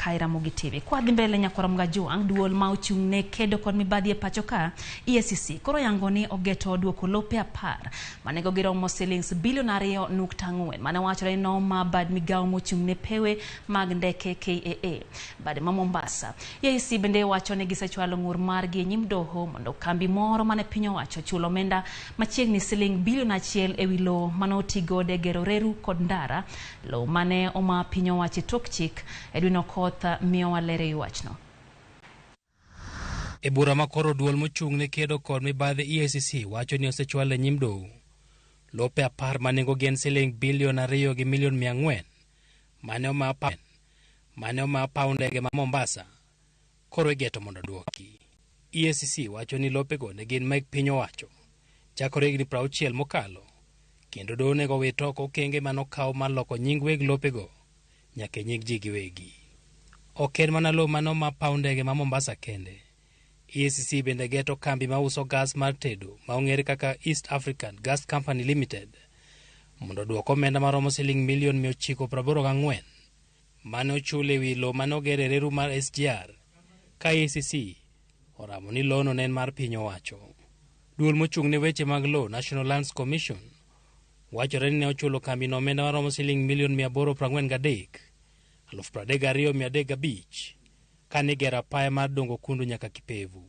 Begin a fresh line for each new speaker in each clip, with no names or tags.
kae Ramogi TV. Kwa dhi mbele nyakwar Mgajuang, duol ma ochung' ne kedo kod mibadhi e pacho ka EACC koro yango ni ogeto duoko lope 10 manego giromo silings bilion 2.4 mane wachore ni noma bad migawo mochung' ne pewe mag ndeke KAA bade ma Mombasa. EACC bende wacho ni gisechwalo ng'ur margi e nyim doho mondo kambi moro mane piny owacho chul omenda machiegni siling bilion 1 ewi lowo mane otigodo e gero reru kod ndara, lowo mane oma piny owacho e tok chik. Edwin Okoth miyowa ler e wachno.
E bura ma koro duol mochung' ne kedo kod mibadhi EACC wacho ni osechwal e nyim doho lope 10 ma nengogi en siling bilion 2 gi milion 400 mane oma paw ndege ma Mombasa koro igeto mondo duoki. EACC wacho ni lopego ne gin mag piny owacho chakore higni 60 mokalo kendo doho onego wit oko okenge manokaw mar loko nying weg lopego nyaka e nying ji giwegi. Ok en mana lowo mane oma paw ndege ma Mombasa kende. EACC bende geto kambi mauso gas mar tedo ma ong'ere kaka East African Gas Company Limited mondo oduok omenda maromo siling milion 984 mane ochul e wi lowo mane oger e reru mar SGR ka EACC oramo ni lowono ne en mar piny owacho. Duol mochung' ne weche mag lowo National Lands Commission wachore ni ne ochulo kambino omenda maromo siling milion 843 32,305 kane igero apaya mar dongo kundu nyaka Kipevu.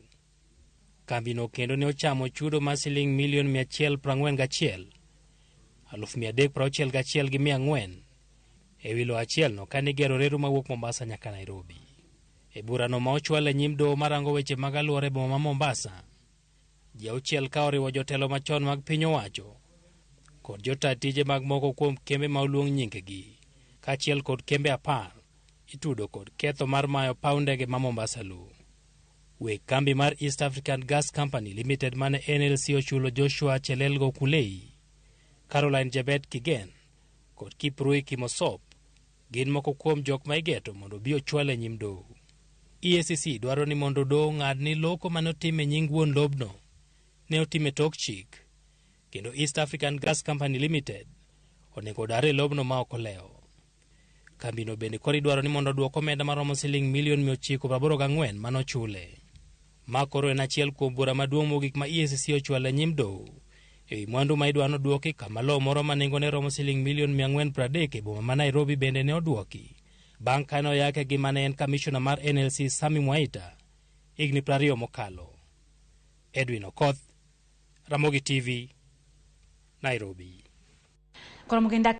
Kambino kendo ne ochamo chudo mar siling milion 141 361 gi 400 e wi lowo achielno kane igero reru mawuok Mombasa nyaka Nairobi. E burano ma ochwal e nyim doho marango weche mag alwora e boma ma Mombasa, ji 6 ka oriwo jotelo machon mag piny owacho kod jota tije mag moko kuom kembe ma oluong nyingegi kaachiel kod kembe 10 itudo kod ketho mar mayo paw ndege ma Mombasa lowo. Weg kambi mar East African Gas Company Limited mane NLC ochulo Joshua Chelelgo Kulei, Caroline Jebet Kigen kod Kiprui Kimosop gin moko kuom jok ma igeto mondo obi ochwal e nyim doho. EACC dwaro ni mondo doho ong'ad ni loko mane otim e nying wuon lobno ne otim e tok chik kendo East African Gas Company Limited onego odar e lobno ma ok olewo. Kambino bende koro idwaro ni mondo oduok omenda maromo siling milion 984 mane ochule. Ma koro en achiel kuom bura maduong' mogik ma EACC ochwalo e nyim doho e wi mwandu ma idwa noduoki kama lowo moro ma nengone romo siling milion 430 e boma ma Nairobi bende ne oduoki bang' kane oyake gi mane en kamishona mar NLC Sami Mwaita higni 20 mokalo. Edwin Okoth, Ramogi TV, Nairobi.
Koro